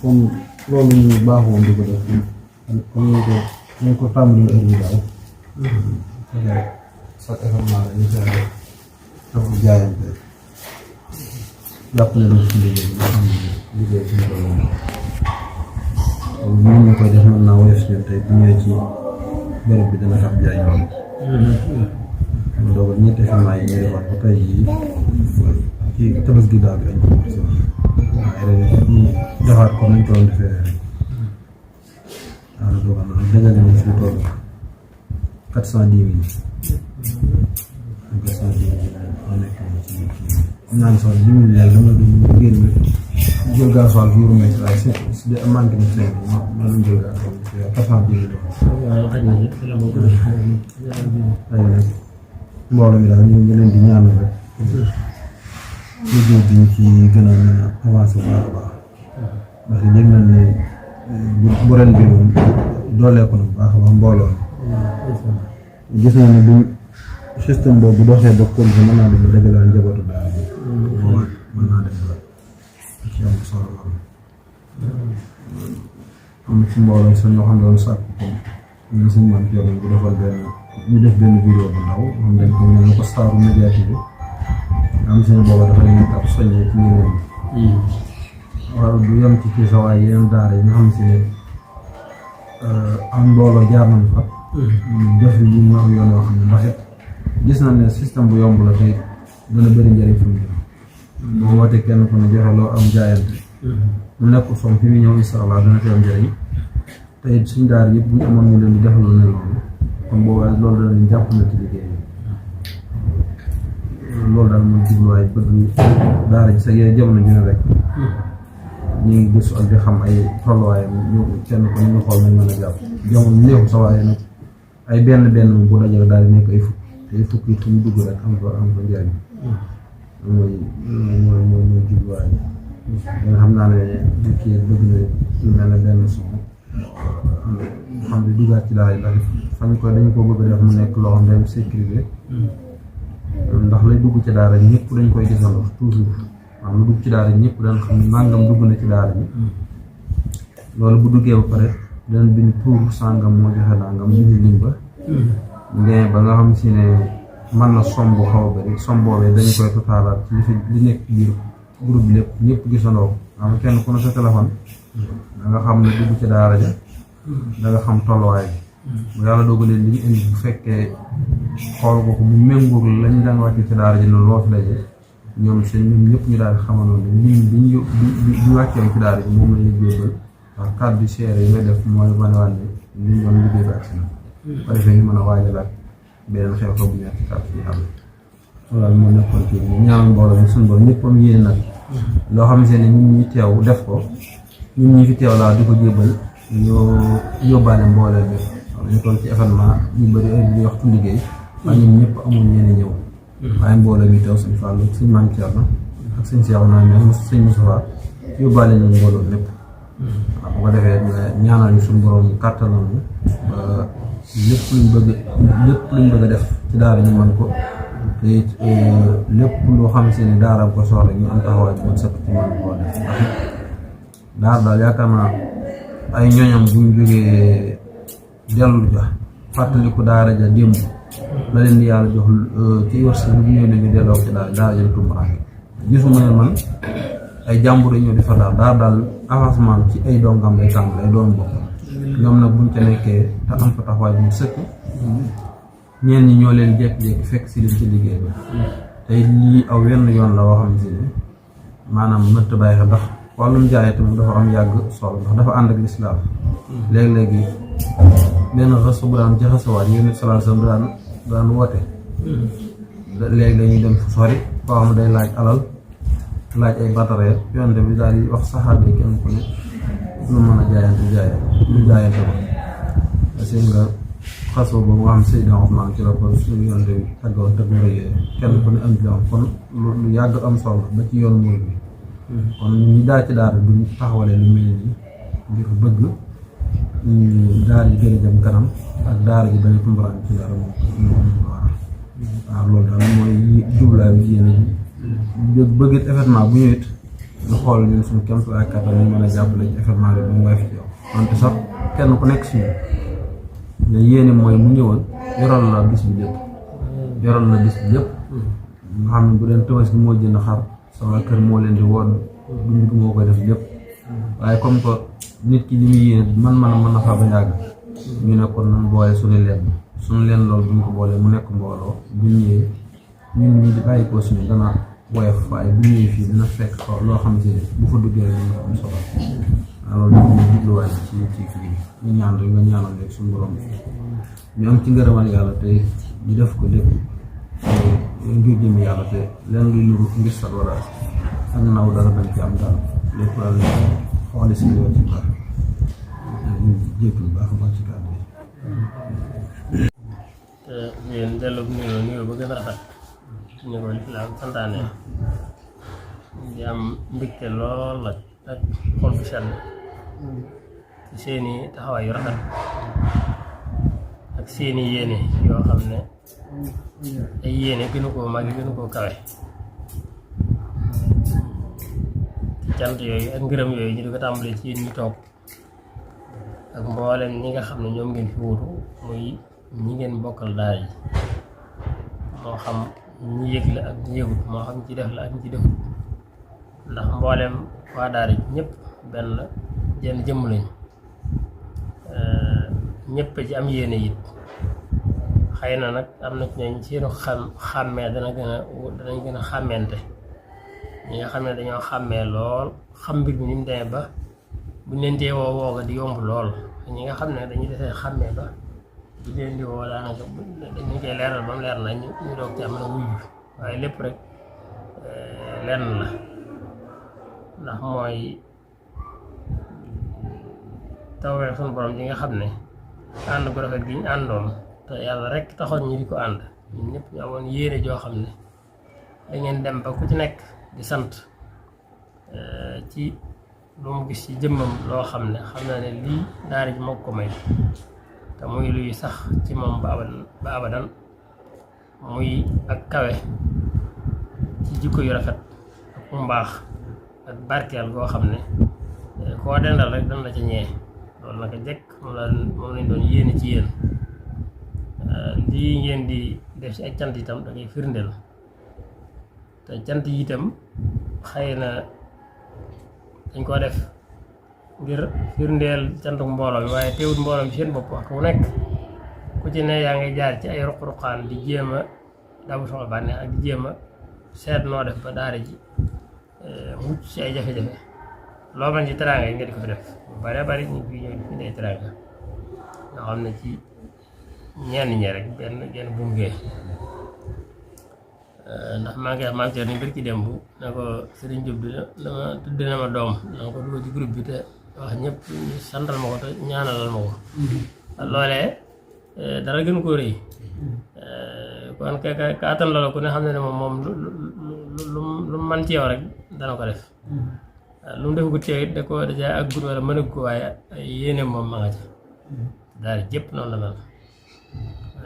comme loolu ñu baaxoon di ko def comme ñu ko tàmbali heure bi daal chaque événement la ñu fexe dafa jaayante jàpp ne dama ci liggéey bi nga xam ne liggéey ci loolu mën na koy def mën naa woyof si tey bu ñëwee ci bërëb bi dana tax jaay yoon mu dogal ñetti événement yi ñu defoon ba tey jii ci Tabaski daal bi añ ko commencé waaye ren ñu defaat ko nañ ko doon defee rek waaw dogal na dajale nañ ci lu toll 410 000 moo nekk ci naan sax 10 000 léegi dama doon génn jël gasoil bi yu mètre waaye si de manqué na seen ma doon jël gasoil bi 410 000 nag mbooloo mi daal ñu ngi leen di ñaanal rek liggéey bi ñu ci gën a mën a avancé bu baax a baax ndax yëg nañ ne bu ren bi moom dooleeku na bu baax a baax mbooloo mi gis nañ ne bu système boobu bu doxee ba kër gi mën naa dem ba dëggalaan njabootu daal bi mën naa dem ba ci am solo lool am ci mbooloo sa ñoo xam ne doon sàkk comme ñu suñu man ci yoon bu defal benn ñu def benn vidéo bu ndaw xam dañ ko mel ne ko saaru médiatique am seen booba dafa leen tax soññee ci ñeneen ñi waaw du yem ci sa waaye yeneen daara yi nga xam si ne am mbooloo jaar nañ fa def yi ñu am yoon yoo xam ne ndax it gis nañ ne système bu yomb la te dana bëri njëriñ fi mu jëm boo wootee kenn ku ne joxe loo am jaayante mu nekk som fi mu ñëw insha Allah dana fi am njëriñ te it suñ daara yëpp bu ñu amoon ñu leen di defal lu ne loolu kon boobaa loolu danañ jàpp na ci liggéey loolu daal mooy jubluwaay bëgg daara ji sa yee jamono ju ne rek ñu ngi gëstu ak di xam ay tolluwaayam ñu kenn ko ñu xool nañ mën a jàpp jamono néew sa waaye nag ay benn bu dajale daal di nekk ay fukk te ay fukk yi fu ñu dugg rek am ko njëriñ mooy jubluwaay nga xam naa ne kii bëgg na lu mel ne benn son xam ne duggaat ci daara yi ndax fañ ko dañu ko bëgg def mu nekk loo xam ne sécurité ndax lay dugg ci daara ji ñëpp dañ koy gisandoo toujours waaw lu dugg ci daara ji ñëpp dañ xam ne nangam dugg na ci daara ji loolu bu duggee ba pare dañ bind tuur sàngam moo joxe nangam bind lim ba mais ba nga xam si ne mën na somb xaw a bëri somboobee dañu koy totaalaat ci li nekk biir groupe bi lépp ñëpp gisandoo am kenn ku ne sa téléphone da nga xam ne dugg ci daara ja da nga xam tolluwaay bi bu yàlla dogalee li ñu indi bu fekkee xool ko mu méngoog lañ daan wàcce ci daara ji noonu loo fi daje ñoom seen ñoom ñëpp ñu daal di xamanoon ne lim bi ñu wàcceewoon ci daara ji moom la ñuy jébbal ndax kàddu seere yi ngay def mooy wane waat ne li ñu doon liggéey ba agsi na bu ko defee ñu mën a waajalaat beneen xew-xew bu ñàkk ci kàddu yi am loolu moo nekkoon kii bi ñaanal mbooloo mi suñu borom ñëpp am yéene nag loo xam ne ñun ñi teew def ko ñun ñi fi teew laa di ko jébbal ñoo yóbbaale mbooloo bi ñu toll ci événement ñu bëri heure bi waxtu liggéey waaye ñun ñëpp amul ñenn ñëw waaye mbooloo mi teew suñu Fallou suñ Maam Thierno ak suñ Cheikh naa ñoom suñ Moustapha yóbbaale ñu mbooloo lépp waaw bu ko defee ñaanal ñu suñu borom kàttanal ñu ba lépp luñ bëgg a def ci daara ñu mën ko te lépp loo xam si ne daara ko soxla ñu am taxawaay bu sëkk ci mën koo def ndax daara daal yaakaar naa ay ñoñam buñ jógee dellu ja fàttaliku daara ja démb la leen di yàlla jox ci wërsëg bu ñëw ne ñu delloo ci daara ja tumuraanke gisuma ne man ay jàmbur ñëw di fa daal avancement ci ay dongam lay tàmbali ay doom bopp ñoom nag buñ ca nekkee te am fa taxawaay bu sëkk ñeen ñi ñoo leen jékki-jékki fekk si leen ci liggéey ba tey lii aw wenn yoon la woo xam si ne maanaam mëtt bàyyi xel ndax wàllum jaayee tamit dafa am yàgg solo ndax dafa ànd ak lislaam léegi-léegi benn xasu bu daan ci xasawaat yéen sallallahu alayhi wasallam daan woote léegi dañuy dem fu sori koo xam ne day laaj alal laaj ay batare yonte bi daal di wax saxaaba yi kenn ku ne lu mën a jaayante lu jaayante ko parce que nga xasoo boobu nga xam Seydina Ousmane ci la ko suñu yonte bi taggaw tëgg rëyee kenn ku ne am ci am kon lu yàgg am solo ba ci yoon mooy bi kon ñi daa ci daara duñ taxawalee lu mel ni ngir bëgg daara ji gën a jëm kanam ak daara ji bañ a tumbaraan ci dara moom waaw loolu daal mooy jublaay bi yéene ji bëgg it événement bu ñëwit ñu xool ñun suñu kéem tolluwaay kàttan ñu mën a jàppale ci événement bi ba mu woyof ci yow wante sax kenn ku nekk si ne yéene mooy mu ñëwoon yoral la bis bi lépp nga xam ne bu deen Tabaski moo jënd xar sama kër moo leen di woon dund moo koy def lépp waaye comme que nit ki li muy yéene mën na faa ba yàgg ñu ne kon nan boole suñu leen loolu bu ñu ko boolee mu nekk mbooloo bu ñëwee ñun ñi di bàyyi ko suñu dana woyof waaye bu ñëwee fii dina fekk loo xam ne bu fa duggee rek dina am solo loolu ñu jubluwaay ci fii ñu ñaan rek nga ñaanal rek suñu borom ñu am ci ngërëmal yàlla te ñu def ko lépp ngir jëm yàlla te leen luy nuru ngir sat wala ak naw dara bañ ci am daal lépp daal xooli si yoon ci baax ñu jégalu baax a baax ci kàddu yi te yéen delloo nuyoo ba gën a rafet ñu ko lislaam santaane di am mbégte lool la ak xol bu sedd ci seeni taxawaay yu rafet ak seeni yéene yoo xam ne ay yéene gënu koo mag gënu koo kawe cant yooyu ak ngërëm yooyu ñu di ko tàmbalee ci yéen ñi toog ak mboolem ñi nga xam ne ñoom ngeen fi wutu muy ñi ngeen bokkal daara yi moo xam ñi yëg la ak ñi yëgut moo xam ñi ci def la ak ñi ci defut ndax mboolem waa daara yi ñëpp benn jenn jëmm lañu ñëpp ci am yéene it xëy na nag am na ci ñooñ seenu xàmmee danañ gën a xàmmeente ñi nga xam ne dañoo xàmmee lool xam mbir mi ni mu demee ba buñ leen tee woo ga di yomb lool ñi nga xam ne dañuy defee xàmmee ba bu leen di woo daanaka dañu koy leeral ba mu leer na ñu doog ci am na wuyu waaye lépp rek lenn la ndax mooy tawfeex sunu borom ji nga xam ne ànd gu rafet gi ñu àndoon te yàlla rek taxoon ñu di ko ànd ñun ñëpp ñu amoon yéene joo xam ne da ngeen dem ba ku ci nekk di sant ci lu mu gis ci jëmmam loo xam ne xam na ne lii daara ji moo ko may te muy luy sax ci moom ba abadan muy ak kawe ci jikko yu rafet ak mbaax ak barkeel goo xam ne koo dendal rek dan la ca ñee loolu naka jekk moom lañ doon yéene ci yéen lii ngeen di def ci ay cant itam da ngay firndeel te cant yi itam xëy na dañ koo def ngir firndeel cantuk mbooloo mi waaye teewut mbooloo mi seen bopp wax ku nekk ku ci ne yaa ngi jaar ci ay ruq-ruqaan di jéem a dabu soxla bànneex ak di jéem a seet noo def ba daara ji mucc ci ay jafe-jafe loo man ci teraanga yi nga di ko fi def bu bare bari ñu fi ñëw di fi ay teraanga nga xam ne ci ñenn ñi rek genn bungee ndax maa ngi wax ni bari ci démb ne ko Sëriñ Jóob bi dama tudd na ma doom danga ko dugal ci groupe bi te wax ñëpp ñu santal ma ko te ñaanalal ma ko loolee dara gën koo rëy kon ka attan loolu ku ne xam ne ne moom lu mu man ci yow rek dana ko def lu mu defagut ci yow it da ko dajaa ak gut wala mën a ko waaye yéene moom ma nga ca daal jëpp noonu la mel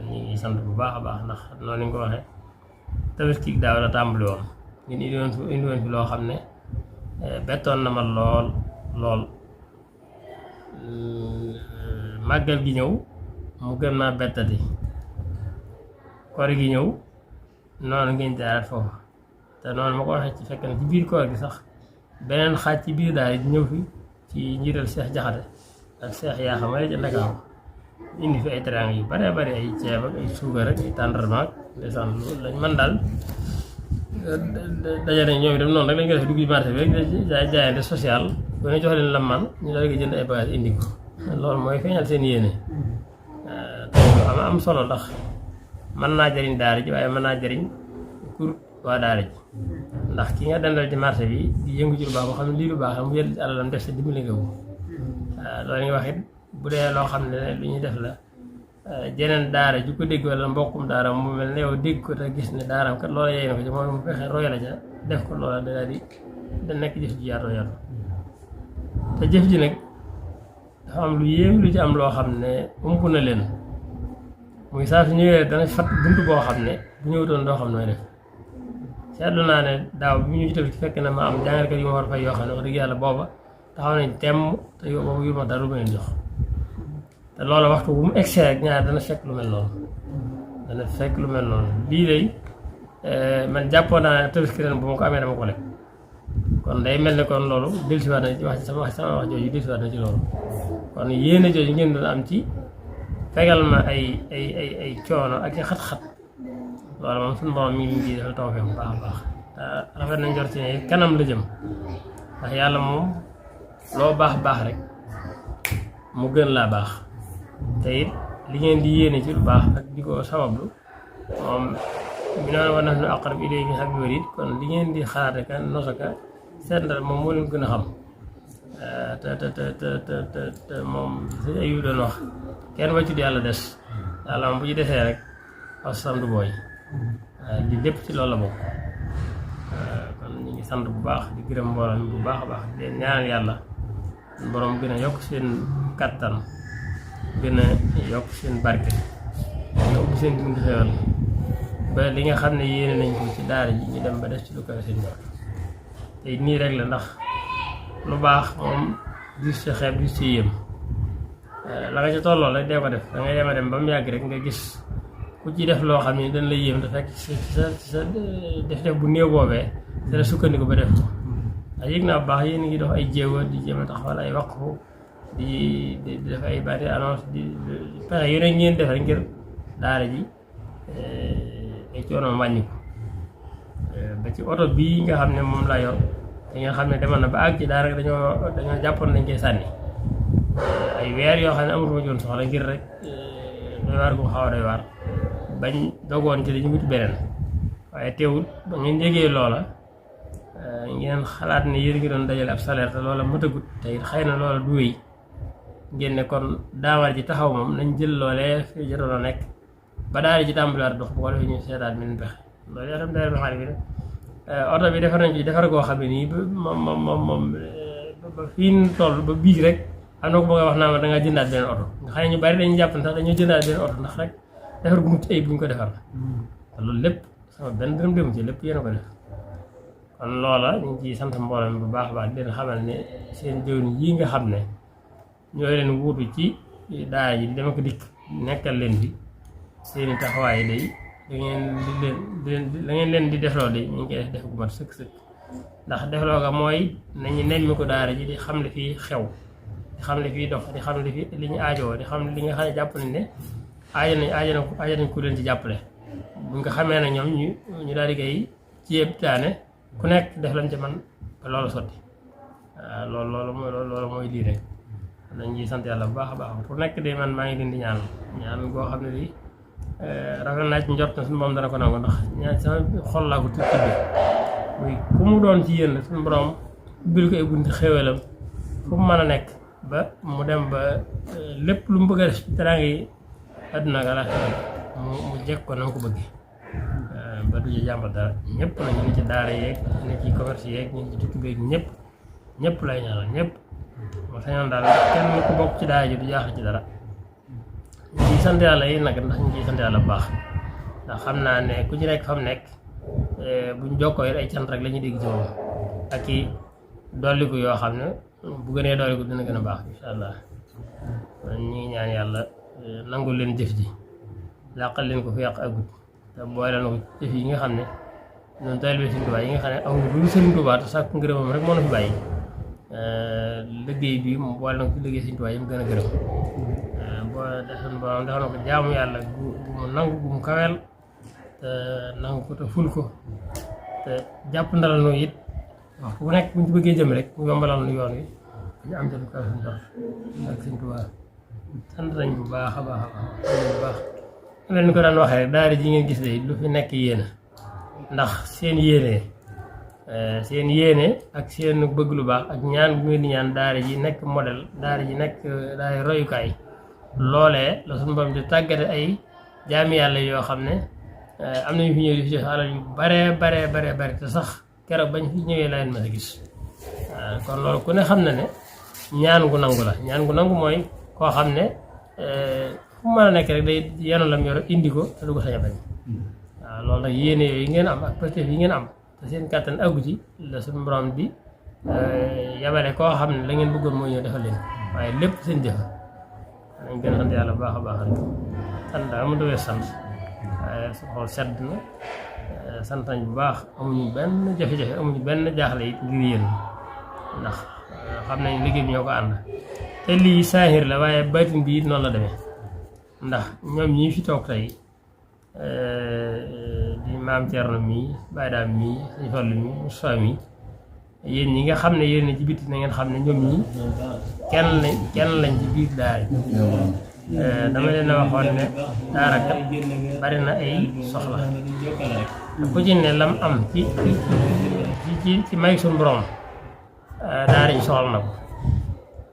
ñu ngi sant bu baax a baax ndax noonu ñu ko waxee Tabaski daaw la tàmbali woon ngeen indi woon fi loo xam ne bettoon na ma lool màggal gi ñëw mu gën naa bettati koor gi ñëw noonu ngeen jaaraat foofu te noonu ma ko waxee ci fekk na ci biir koor gi sax beneen xaaj ci biir daal di ñëw fi ci njiital Seex Jaxate ak Seex yaa xam ne ca Ndakaaru indi fi ay teraanga yu bare bare ay ceeb ak ay suukar ak ay tàndarma ak ndeysaan loolu lañ man daal dajale ñoom itam noonu rek lañ ko def dugg ci marché bi rek jaayante social bu ñu jox leen la man ñu daal di jënd ay bagages indi ko loolu mooy feeñal seen yéene te lu am solo ndax mën naa jëriñ daara ji waaye mën naa jëriñ pour waa daara ji ndax ki nga dendal ci marché bi di yëngu ci lu baax boo xam ne lii lu baax mu jël alalam def sa dimbali nga ko loolu nga wax it bu dee loo xam ne lu ñuy def la jeneen daara ju ko dégg wala mbokkum daara mu mel ne yow dégg ko te gis ne daaraam kat loola yey na ko ci mooy mu fexe roy la ca def ko loola da nekk jëf ji yaatoo yaatu te jëf ji nag dafa am lu yéem lu ci am loo xam ne ump na leen muy saa su ñëwee dana fat bunt boo xam ne bu ñëwutoon doo xam nooy def seetlu naa ne daaw bi ñu jiital ci fekk na ma am jàngalekat yu ma war a fay yoo xam ne wax dëgg yàlla booba taxaw nañ temm te yow boobu yu ma dara lu ma leen jox te loolu waxtu bu mu egsee rek ñaar dana fekk lu mel noonu lii lay man jàppoon naa ne Tabaski ren bu ma ko amee dama ko lekk kon day mel ne kon loolu dellusiwaat na ci sama wax jooju dellusiwaat na ci loolu kon yéene jooju ngeen doon am ci fegal ma ay coono ak i xat-xat loolu moom suñu borom mi ngi ciy defal tawfeex bu baax a baax te rafet nañ jot ci ne kanam la jëm ndax yàlla moom loo baax rek mu gën laa baax te it li ngeen di yéene ci lu baax ak di ko sabablu moom mi noonu wa nahnu aqrabu ilayhi min hablil warid kon li ngeen di xalaat ka nosaka seetal moom moo leen gën a xam te moom si ay yu doon wax kenn wàccut yàlla des yàlla moom bu ci desee rek asam du booy li lépp ci loolu la bokk kon ñu ngi sant bu baax di gërëm mbooloo mi bu baax a baax di leen ñaanal yàlla borom gën a yokk seen kattan gën a yokk seen barke yokk seen dund xewal ba li nga xam ne yéene nañ ko ci daara ji ñu dem ba def ci lu koy seen ñor te nii rek la ndax lu baax moom gis ci xeeb gis ci yéem la nga ci tolloo rek dee ko def da ngay dem a dem ba mu yàgg rek nga gis ku ci def loo xam ne dañ lay yéem te fekk sa def bu néew boobee dana sukkandiku ba def ko waaye yëg naa bu baax yéen a ngi dox ay jéego di jéem a taxawal ay waqfu di def ay baati annonce di pexe yu ne ngeen def rek ngir daara ji ay coono wàññiku ba ci oto bii nga xam ne moom laa yor te nga xam ne demoon na ba àgg ci daara dañoo jàppoon dañ koy sànni ay weer yoo xam ne amatuma joon soxla ngir rek doy waar gu xaw a doy waar bañ dogoon ci dañu wuti beneen waaye teewul ba ngeen yégee loola ngeen xalaat ne yéen ngi doon dajale ab salaire te loola matagut te it xëy na loola du wéy ngeen ne kon daawar ji taxaw moom nañ jël loolee fi jotoon a nekk ba daal ji tàmbaliwaat dox bu ko defee ñu seetaat min pexe loolu yoo xam ne daal bi oto bi defar nañ ci defar goo xam ne nii moom ba fii ñu toll ba biig rek am na ko bëgg a wax naa ma da ngaa jëndaat beneen oto nga xam ne ñu bari dañuy jàpp ne sax dañoo jëndaat beneen oto ndax rek defar gu mucc ayib bu ñu ko defar te loolu lépp sama benn dërëm demu ci lépp yéen a ko def kon loola ñu ngi ciy sant mbooloo mi bu baax a baax di leen xamal ne seen jëwriñ yi nga xam ne ñooy leen wuutu ci daara ji di dama ko dikk nekkal leen bi seeni taxawaay day da ngeen leen di defloo de ñu ngi koy def gu mat sëkk ndax defloo ga mooy nañu nemmi ko daara ji di xam ne fii xew di xam ne fii dox di xam ne fii li ñu aajoo di xam ne li nga xam ne jàpp nañ ne aajo nañ ku leen ci jàppale buñ ko xamee ne ñoom ñu daal di koy ceeb taane ku nekk def lañ ci man ba loolu sotti waaw loolu mooy lii rek dañ ciy sant yàlla bu baax a baax pour nekk de man maa ngi leen di ñaan goo xam ne lii rafet naa ci njort na suñu borom dana ko nangu ndax ñaan sama xol laa ko tudd muy ku mu doon ci yéen suñu borom ubbil ko ay bunti xéwalam fu mu mën a nekk ba mu dem ba lépp lu mu bëgg a def ci teraanga yi àdduna ak àllaaxira mu jekk ko na nga ko bëggee ba du ci jàmbat dara ñëpp na ñu ne ci daara yeeg ñu ne ci commerce yeeg ñu ne ci tukki beeg ñëpp lay ñaanal ñëpp ma sañoon daal kenn ku bokk ci daara ji du jaaxle ci dara ñu ciy sant yàlla yi nag ndax ñu ciy sant yàlla bu baax ndax xam naa ne ku ci nekk fa mu nekk buñ jokkoo it ay cant rek la ñuy dégg ci moom ak i dolliku yoo xam ne bu gënee dolliku dina gën a baax incha allah ñu ngi ñaan yàlla nangul leen jëf ji làqal leen ko fi yàq agut te boole na ko jëf yi nga xam ne ñun taalibe Sëriñ Tuubaa yi nga xam ne amul lu Sëriñ Tuubaa te sàkk ngërëmam rek moo na fi bàyyi liggéey bi mu boole na ko ci liggéey Sëriñ Tuubaa yi mu gën a gërëm boo defoon borom defal na ko jaamu yàlla gu mu nangu gu mu kaweel te nangu ko te ful ko te jàpp ndalal nu it wax bu nekk buñ ci bëggee jëm rek mu yombalal nu yoon wi ñu am ca lu kaw suñu dox ak Sëriñ Tuubaa sant nañ bu baax a baax bu baax mel ni ko daan waxee rek daara ji ngeen gis de lu fi nekk yéene ndax seen yéene ak seen bëgg lu baax ak ñaan bu ngeen di ñaan daara ji nekk modèle daara ji nekk daara royukaay loolee la suñu borom di tàggate ay jaami yàlla yoo xam ne am nañu fi ñëw di fi jox alal yu bare te sax keroog bañ fi ñëwee la leen mën a gis kon loolu ku ne xam na ne ñaan gu nangu la ñaan gu nangu mooy koo xam ne fu mën a nekk rek day yenu lam yor indi ko te du ko sañ a bañ waaw loolu nag yéene yooyu ngeen am ak pëstef yi ngeen am te seen kàttan àggu ci la suñu borom di yabale koo xam ne la ngeen bëggoon mooy ñëw defal leen waaye lépp seen jëf dañ gën a sant yàlla bu baax a baax rek sant daal mu dowee sant waaye su xool sedd na sant nañ bu baax amuñu benn jafe-jafe amuñu benn jaaxle it ngir yéen ndax xam nañ liggéey bi ñoo ko ànd te lii saahir la waaye baatin bi it noonu la demee ndax ñoom ñii fi toog tey di maam Thierno mii Baye Dame mii Sëñ Fallu mii Moussa mii yéen ñi nga xam ne yéen ci biti na ngeen xam ne ñoom ñii kenn lañ ci biir daara dama leen a waxoon ne daara kat bari na ay soxla ku ci ne lam am ci may suñu borom daara ji soxla na ko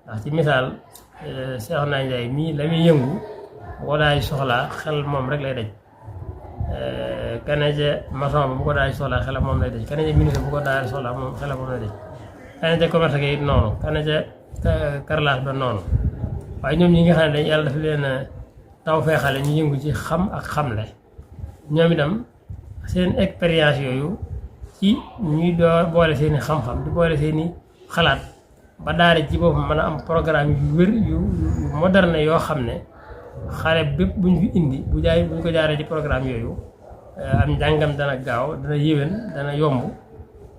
ndax ci misaal Cheikh Naa Ndiaye mii la muy yëngu bu ko daay soxlaa xel moom rek lay daj kanaja maçon ba bu ko daay soxlaa xel moom lay daj kanaja ministre bu ko daay soxlaa moom xel moom lay daj kanaja commerce ga it noonu kanaja carrelage ba noonu waaye ñoom ñi nga xam ne dañ yàlla dafa leen taw feexale ñu yëngu ci xam ak xamle ñoom itam seen expérience yooyu ci ñuy doo boole seeni xam-xam di boole seeni xalaat ba daara ci boppam mën a am programme yu wér yu moderne yoo xam ne xale bépp buñ fi indi buñ ko jaaree ci programme yooyu am njàngam dana gaaw dana yéwén dana yomb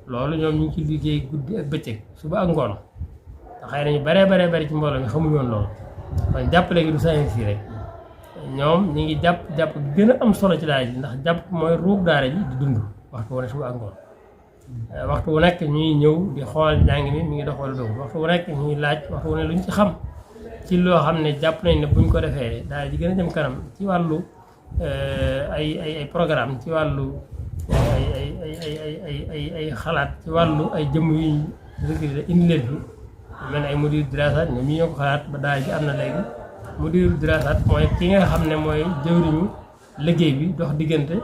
loolu ñoom ñu ngi ci liggéey guddi ak bëccëg suba ak ngoon te xëy na ñu baree bari ci mbooloo mi xamuñu woon loolu kon jàppale gi du science yi rek ñoom ñu ngi jàpp gën a am solo ci daara ji ndax jàpp mooy ruug daara ji di dund waxtu wu ne suba ak ngoon waxtu wu nekk ñuy ñëw di xool njàng mi ngi dox wala doog waxtu wu nekk ñuy laaj waxtu wu ne luñ ci xam ci loo xam ne jàpp nañ ne buñ ko defee daara ji gën a jëm kanam ci wàllu ay programme ci wàllu ay xalaat ci wàllu ay jëmm yuñ recruté indi leen fi mel ne ay mudir dirasat ñoom ñi ñoo ko xalaat ba daara ji am na léegi mudir dirasat mooy ki nga xam ne mooy jëwriñu liggéey bi dox diggante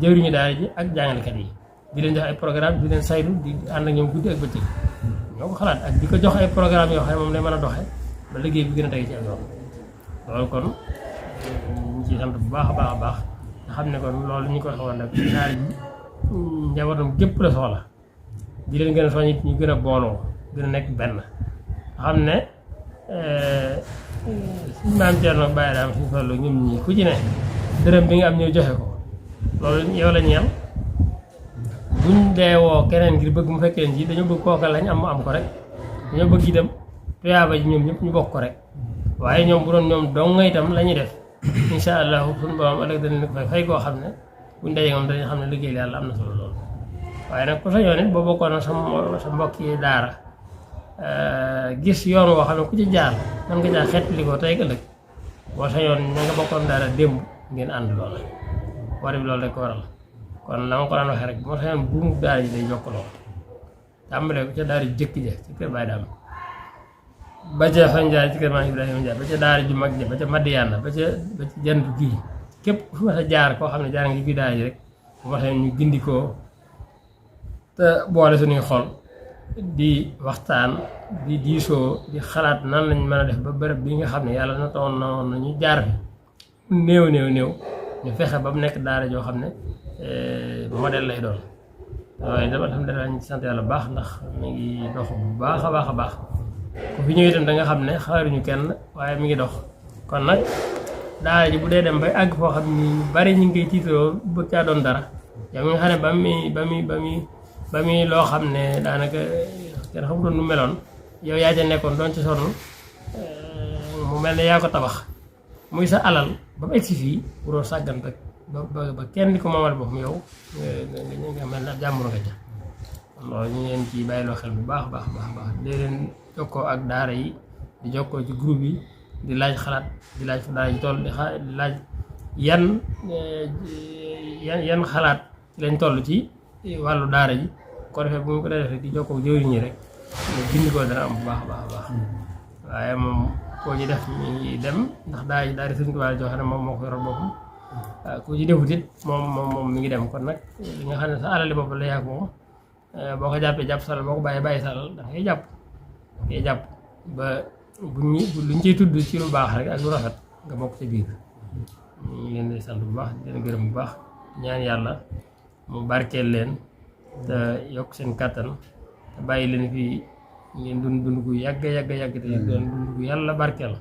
jëwriñu daara ji ak jàngalekat yi di leen jox ay programme di leen saytu di ànd ak ñoom guddi ak bëccëg ñoo ko xalaat ak di ko jox ay programme yoo xam ne moom lay mën a doxe ba liggéey bi gën a tege ci ak yoon loolu kon ñu ciy sant bu baax a baax nga xam ne kon loolu ñu ko xawoon nag daara ji njabootam gépp la soxla di leen gën a soññ ñu gën a booloo gën a nekk benn nga xam ne suñu maam Thierno Baye Dame suñu Fallu ñoom ñii ku ci ne dërëm bi nga am ñëw joxe ko loolu yow la ñeel buñ dee woo keneen ngir bëgg mu fekk leen ji dañoo bëgg kooka lañ am mu am ko rek dañoo bëgg itam tuyaaba ji ñoom ñëpp ñu bokk ko rek waaye ñoom bu doon ñoom dong nga itam la ñuy def insha allah suñu borom ëllëg danañ ko fay koo xam ne buñ dajee moom dañu xam ne liggéey yàlla am na solo loolu waaye nag ku sañoon it boo bokkoon sa mbokki daara gis yoon woo xam ne ku ci jaar man nga jaar xeetli ko tey ëllëg boo sañoon ña nga bokkoon daara démb ngeen ànd loola war bi loolu rek ko waral kon la ma ko daan waxee rek moo sañoon buumu daara ji day jokkaloo tàmbalee ko ca daara ji jëkk ja ci kër Baye Dame ba ca Fanjaar ci kër Maam Ibrahima Ndiaye ba ca daara ju mag ja ba ca Madiana ba ca jant gii képp ku fi ma sa jaar koo xam ne jaar nga ci biir daara ji rek bu ma sañoon ñu gindikoo te boole suñuy xol di waxtaan di diisoo di xalaat nan lañ mën a def ba bërëb bi nga xam ne yàlla na tawoon na woon na ñu jaar fi néew ñu fexe ba mu nekk daara joo xam ne modèle lay doon waaye dama alhamdulilah ñu ci sant yàlla baax ndax mi ngi dox bu baax a baax ku fi ñëw itam da nga xam ne xaaruñu kenn waaye mi ngi dox kon nag daara ji bu dee dem bay àgg foo xam ni ñu bari ñu ngi koy tiitaroo bëgg caa doon dara yow mi nga xam ne ba muy loo xam ne daanaka kenn xamutoon nu meloon yow yaa ca nekkoon doon ci sonn mu mel ne yaa ko tabax muy sa alal ba mu egsi fii waroo sàggan rek ba kenn di ko moomal boppam yow nga mel ne jàmbur nga ca loolu ñu leen ci bàyyiloo xel bu baax di leen jokkoo ak daara yi di jokkoo ci groupe yi di laaj xalaat di laaj fu daara ji toll di laaj yan xalaat lañ toll ci wàllu daara ji ko defee bu ñu ko defee di jokkoo jëwriñ ñi rek bind ko dana am bu baax waaye moom koo ci def mi ngi dem ndax daara Sëriñ Tuubaa joo xam ne moom moo ko yoral boppam ku ci defut it moom mi ngi dem kon nag li nga xam ne sa alali bopp la yàgg moom boo ko jàppee jàpp salal boo ko bàyyi salal da ngay jàpp ba luñ ciy tudd ci lu baax rek ak lu rafet nga bokk ci biir ñu ngi leen di sant bu baax di leen gërëm bu baax ñaan yàlla mu barkeel leen te yokk seen kàttan te bàyyi leen fii ngeen dund gu yàgg te doon dund gu yàlla barkeel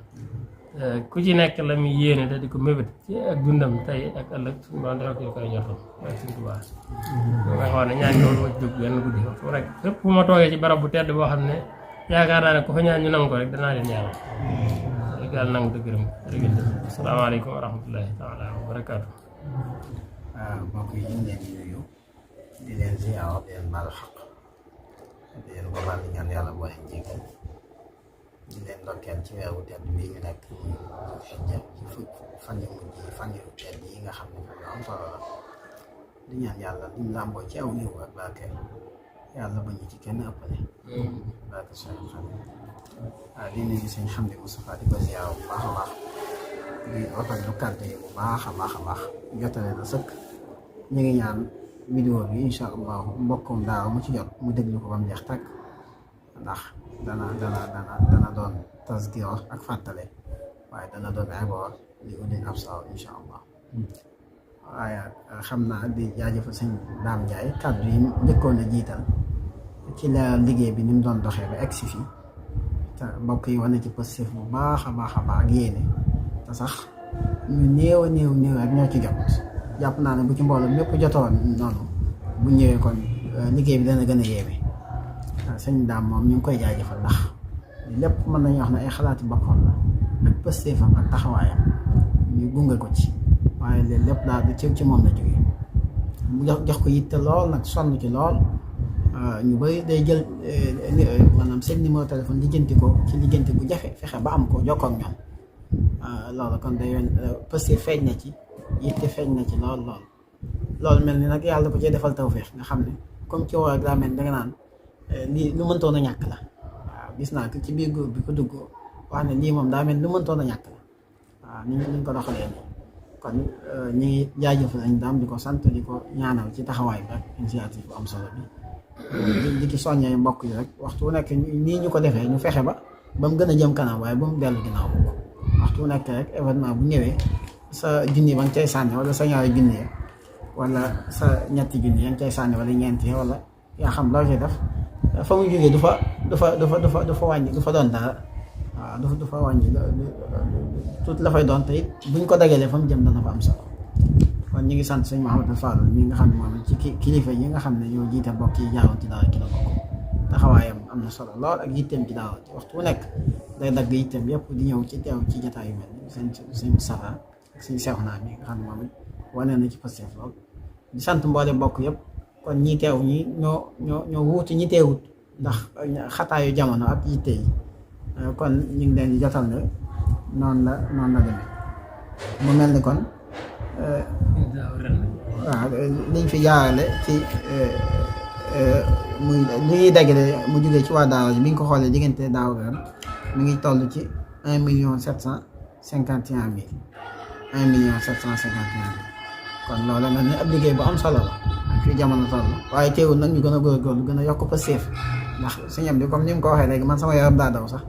ku ci nekk la muy yéene te di ko mébét ci ak dundam tey ak ëllëg suñu borom defal ko koy ñortal waaye suñu Tuubaa nga xam ne ñaan loolu ma ci jóg benn guddi fu rek fépp fu ma toogee ci barab bu tedd boo xam ne yaakaar naa ne ku fa ñaan ñu nangu ko rek danaa leen ñaanal yàlla nangu dëggërëm jërëjëf asalaamaaleykum wa rahmatullahi taala wa barakaatu. waaw mbokk yi ñu ngi leen di nuyu di leen ziyaar di leen baal xaq di leen ko baal di ñaan yàlla boo leen jéggal di leen ndokkeel ci weeru tedd bii ñu nekk xijja ci fan yu mujj yi fan yu tedd yi nga xam ne lu am solo la di ñaan yàlla liñ làmboo ci aw yiw ak barke yàlla ba ñu ci kenn ëppale barke seen xam waaw di nuyu sëñ Hamdi Moustapha di ko ziyaar bu baax a baax di rafetlu kàddu yi bu baax a baax jotale na sëkk ñu ngi ñaan vidéo bi incha allah mbokkum daaw mu ci jot mu déglu ko ba mu jeex tàkk ndax dana doon tasgir ak fàttale waaye dana doon iboor li ulil absar incha allah waaye xam naa di jaajëfal sëñ Dame Ndiaye kàddu yi njëkkoon a jiital ci la liggéey bi ni mu doon doxee ba egg si fii te mbokk yi wane ci positif bu baax a baax ak yéene te sax ñu néew rek ñoo ci jot jàpp naa ne bu ci mbooloo mépp jotoon noonu bu ñëwee kon liggéey bi dana gën a yéeme sëñ Daam moom ñu ngi koy jaajëfal ndax lépp mën nañu wax ne ay xalaati boppam la ak pëstéefam ak taxawaayam ñu gunge ko ci waaye léegi lépp daal di ci moom la jógee mu jox ko yitte lool nag sonn ci lool ñu bëri day jël maanaam seen numéro téléphone lijjanti ko ci lijjanti bu jafe fexe ba am ko jokkoo ak ñoom loolu kon day pëstéef feeñ na ci yitte feeñ na ci loolu mel ni nag yàlla ko cee defal tawfeex nga xam ne comme ci woo ak daa mel danga naan lii lu mëntoon a ñàkk la waaw gis naa ko ci biir groupe bi ko dugg wax ne lii moom daa mel lu mëntoon a ñàkk la waaw ni ñu ko doxalee nii kon ñu ngi jaajëfal lañ daam di ko sant di ko ñaanal ci taxawaay bi ak initiative bu am solo bi di ci soññee mbokk yi rek waxtu wu nekk nii ñu ko defee ñu fexe ba mu gën a jëm kanam waaye ba mu dellu ginnaaw ko waxtu wu nekk rek événement bu ñëwee sa junni ba nga cay sànni wala sa ñaari junni wala sa ñetti junni yaa ngi cay sànni wala ñeenti wala yaa xam loo cay def fa mu jógee du fa wàññi du fa doon dara waaw du fa wàññi tuut la fay doon te it buñ ko dagalee fa mu jëm dana fa am solo kon ñu ngi sant sëñ Mouhamadou Fadal mi nga xam ne moom ci kilifa yi nga xam ne ñoo jiite mbokk yi jaaroon ci daara ki la bokk taxawaayam am na solo lool ak yitteem ci daara ci waxtu bu nekk day dagg yitteem yëpp di ñëw ci teew ci jotaay yu mel ni sëñ Safa ak sëñ Seexuna mi nga xam ne moom it wane na ci Pastef lool di sant mboole mbokk yëpp kon ñi teew ñi ñoo wuutu ñi teewut ndax xataayu jamono ak yitte yi kon ñu ngi leen di jotal ne noonu la demee mu mel ni kon waaw liñ fi jaarale ci muy li ñuy dagale mu jógee ci waa daara ji bi nga ko xoolee diggante daaw ren mi ngi toll ci 1,751,000 kon loolu mel ni ab liggéey bu am solo la fi jamono toll waaye teewul nag ñu gën a góorgóorlu gën a yokk Pastef ndax suñu bi comme ni mu ko waxee léegi man sama yaram daa daw sax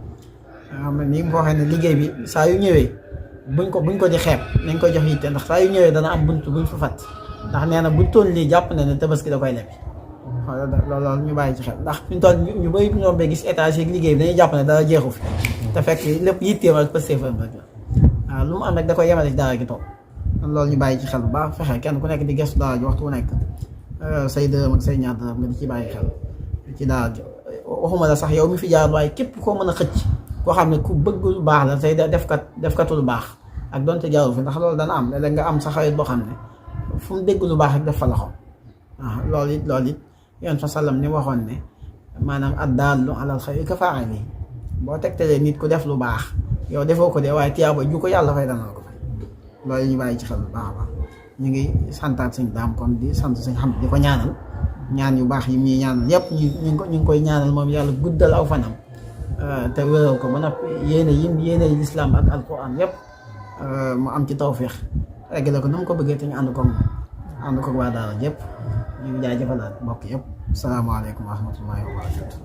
xam ne ni mu ko waxee ne liggéey bi saa yu ñëwee buñ ko di xeeb nañ ko jox yitte ndax saa yu ñëwee dana am buñ fa fàtt ndax nee na bu toll lii jàpp na ne tabaski da koy lebi loolu ñu bàyyi ci xel ndax fi ñu toll ñu bëri ñoom ba gis étage yi liggéey bi dañuy jàpp ne dara jeexu fi te fekk lépp yitteem ak Pastefam rek la waaw lu mu am rek da koy yemale ci daara gi toog loolu ñu bàyyi ci xel bu baax fexe kenn ku nekk di gëstu daara ji waxtu wu nekk say dërëm ak say ñaar dërëm nga di ci bàyyi xel ci daara ji waxuma la sax yow mi fi jaar waaye képp koo mën a xëcc koo xam ne ku bëgg lu baax la tey defkatu lu baax ak donte jaaru fi ndax loolu dana am léeg-léeg nga am sa xarit boo xam ne fu mu dégg lu baax rek def fa loxo waaw loolu it yoon fa sallam ni waxoon ne maanaam ad-daallu alal xayri ka faa'ilihi boo tegtalee nit ku def lu baax yow defoo ko de waaye tiyaaba ju ko yàlla fay dana la ko fay loolu ñu bàyyi ci xel bu baax a baax ñu ngi santaat sëñ Daam kon di sant sëñ xam di ko ñaanal ñaan yu baax yi muy ñaanal yépp ñu ngi koy ñaanal moom yàlla guddal aw fanam te wéral ko ba noppi yéene lislaam ak alquran yépp mu am ci tawféex eggale ko na mu ko bëggee te ñu ànd ko waa daara yépp ñu ngi jaajëfalaat mbokk yépp salaamaaleykum wa rahmatullahi wa barakatuh